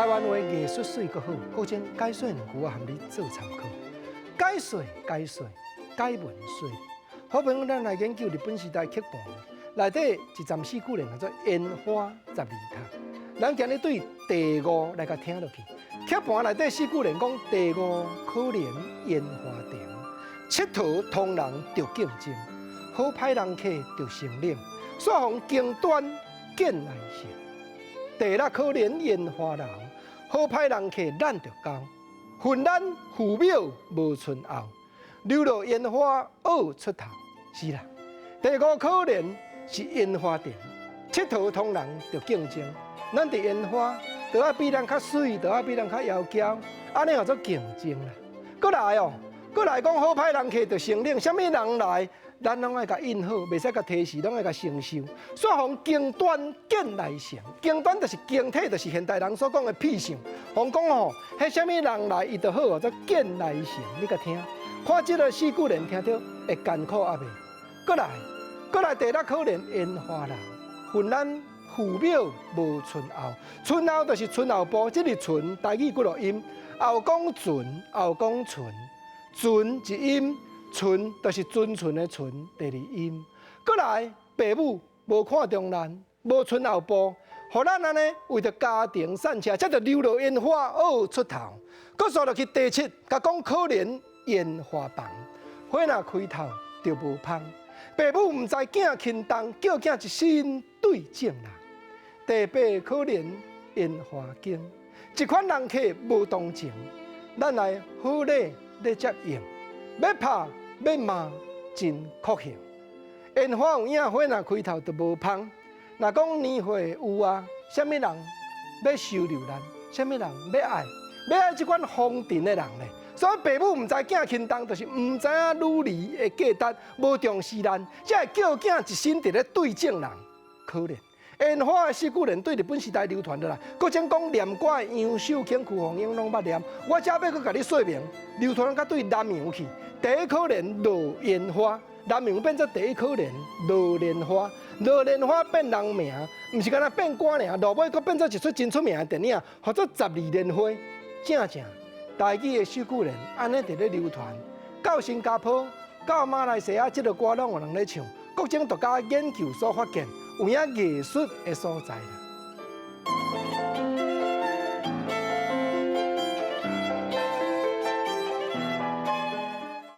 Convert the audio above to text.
台灣話藝術媠閣好，閣將解說兩句我含你做參考。解說解說解文說，好朋友，咱來研究日本時代曲盤內底一站四句聯叫做煙花十二塔。咱今日對第五來共聽落去。曲盤內底四句聯講第五可憐煙花亭，𨑨迌通人著競爭，好歹人客著生冷，煞予經端見來成。第六可憐煙花樓，好歹人客咱著交，恨咱父母無賰後，流落煙花僫出頭。是啦，第五可憐是煙花亭，𨑨迌通人著競爭，咱佇煙花都愛比人較媠，都愛比人較妖嬌，按呢叫做競爭啦。閣來哦，閣來講好歹人客著生冷，啥物人來，咱攏愛共應好，袂使共提示，攏愛共承受。煞予經端見來成，經端就是經體，就是現代人所講的品相。予講吼，彼啥物人來，伊就好哦，做見來成。你共聽，看這个四句聯聽著會艱苦抑未？閣來，閣來第六可憐煙花樓，恨咱父母無賰後，賰後就是賰後部，這个賰台語幾落音，後講賰，後講賰，賰一音。賰就是賰賰的賰，第二音。閣來，爸母無看重咱，無賰後部，予咱按呢為著家庭散赤，才著流落煙花僫出頭。閣煞落去第七，共講可憐煙花房，花若開透就無芳。爸母毋知囝輕重，叫囝一心對眾人。第八可憐煙花間，這款人客無同情，咱來好禮咧接應，欲拍欲罵真酷刑。煙花有影，花若開透就無芳。若講年歲有啊，啥物人欲收留咱？啥物人欲愛？欲愛這款風塵的人咧？所以爸母毋知囝輕重，就是毋知影女兒的價值，無重視咱，才會叫囝一心佇咧對眾人。可憐煙花的四句聯對日本時代流傳落來，閣將講念歌的楊秀卿、邱鳳英攏捌念。我這欲閣共你說明，流傳到對南洋去。第一可憐落煙花，南洋變做第一可憐落蓮花，落蓮花變人名，毋是干焦變歌爾，落尾閣變做一齣真出名的電影，號做《十二蓮花》。正正台語的四句聯，按呢佇咧流傳，到新加坡、到馬來西亞，這个歌攏有人咧唱。各種獨家研究所發現，有影藝術的所在啦。